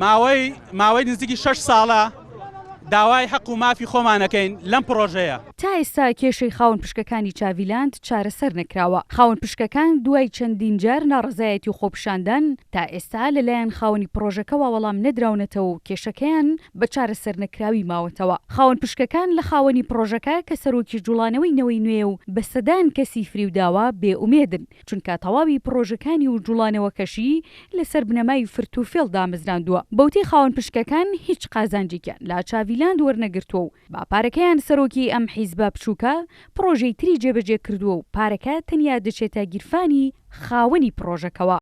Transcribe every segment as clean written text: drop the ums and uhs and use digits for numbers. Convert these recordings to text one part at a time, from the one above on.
ماوەی ماوەی نزیکی شەش ساڵە داوای حەق و مافی خۆمان ئەکەین لەم پڕۆژەیە. تا ئێستا کێشەی خاوەن پشکەکانی چاڤیلاند چارەسەر نەکراوە، خاوەن پشکەکان دوای چەندین جار ناڕەزایەتی و خۆپیشاندان تا ئێستا لەلایەن خاوەنی پڕۆژەکەوە وەڵام نەدراونەتەوە و کێشەکەیان بە چارەسەرنەکراوی ماوەتەوە. خاوەن پشکەکان لە خاوەنی پڕۆژەکە کە سەرۆکی جوڵانەوەی نەوەی نوێیە و بە سەدان کەسی فریوداوە بێ ئومێدن، چونکە تەواوی پڕۆژەکانی و جوڵانەوەکەشی لەسەر بنەمای فرت و فێڵ دامەزراندووە. بەوتەی خاوەن پشکەکان هیچ قازانجێکیان لە چاڤیلاند وەرنەگرتووە و بە پارەکەیان سەرۆکی ئەم حیزبە بچووکە پڕۆژەی تری جێبەجێ کردووە و پارەکە تەنیا دەچێتە گیرفانی خاوەنی پڕۆژەکەوە.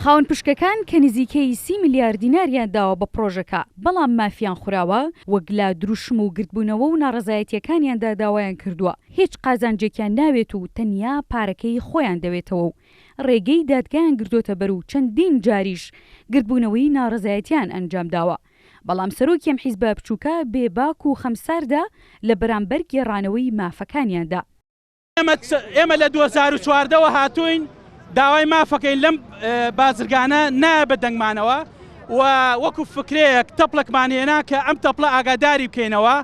خاوەن پشکەکان کە نزیکەی سی ملیار دیناریان داوە بە پڕۆژەکە، بەڵام مافیان خوراوە، وەک لە دروشم و گردبوونەوە و ناڕەزایەتییەکانیاندا داوایان کردووە، هیچ قازانجێکیان ناوێت و تەنیا پارەکەی خۆیان دەوێتەوە و ڕێگەی دادگایان گرتۆتە بەر و چەندین جاریش گردبوونەوەی ناڕەزایەتیان ئەنجامداوە، بەڵام سەرۆکی ئەم حیزبە بچووکە بێ باک و خەمساردە لە بەرامبەر گێڕانەوەی مافەکانیاندا. ئێمە لە 2014 وە هاتووین داوای مافەکەین لەم بازرگانە نایە بە دەنگمانەوە و وەکو فکرەیەک تەپڵێکمان هێنا کە ئەم تەپڵە ئاگاداری بکەینەوە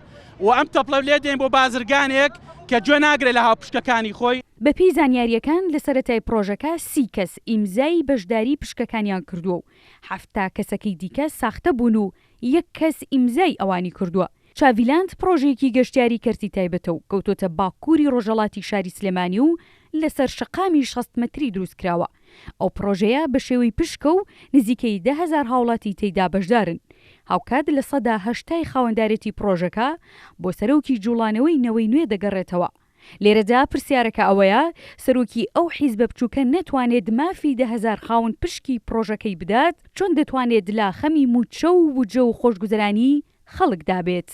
و ئەم تەپڵە لێدەین بۆ بازرگانێک کە گوێ ناگرێت لە هاوپشکەکانی خۆی. بەپێی زانیارییەکان لە سەرەتای پڕۆژەکە سی کەس ئیمزای بەشداری پشکەکانیان کردووە و 70 کەسەکەی دیکە ساختە بوون و یەک کەس ئیمزای ئەوانی کردووە. چاڤیلاند پڕۆژەیەکی گەشتیاری کەرتی تایبەتە و کەوتۆتە باکووری ڕۆژهەڵاتی شاری سلێمانی و لەسەر شەقامی 60 مەتری دروستکراوە. ئەو پڕۆژەیە بە شێوەی پشکە و نزیکەی 10,000 هاوڵاتی تێیدا بەشدارن. هاوکات 80% ی خاوەندارێتی پڕۆژەکە بۆ سەرۆکی جوڵانەوەی نەوەی نوێ دەگەڕێتەوە. لێرەدا پرسیارەکە ئەوەیە سەرۆکی ئەو حیزبە بچوکە نەتوانێت مافی 10,000 خاوەن پشکی پڕۆژەکەی بدات، چۆن دەتوانێت لە خەمی موچە و بودجە و خۆشگوزەرانی خەڵکدا بێت؟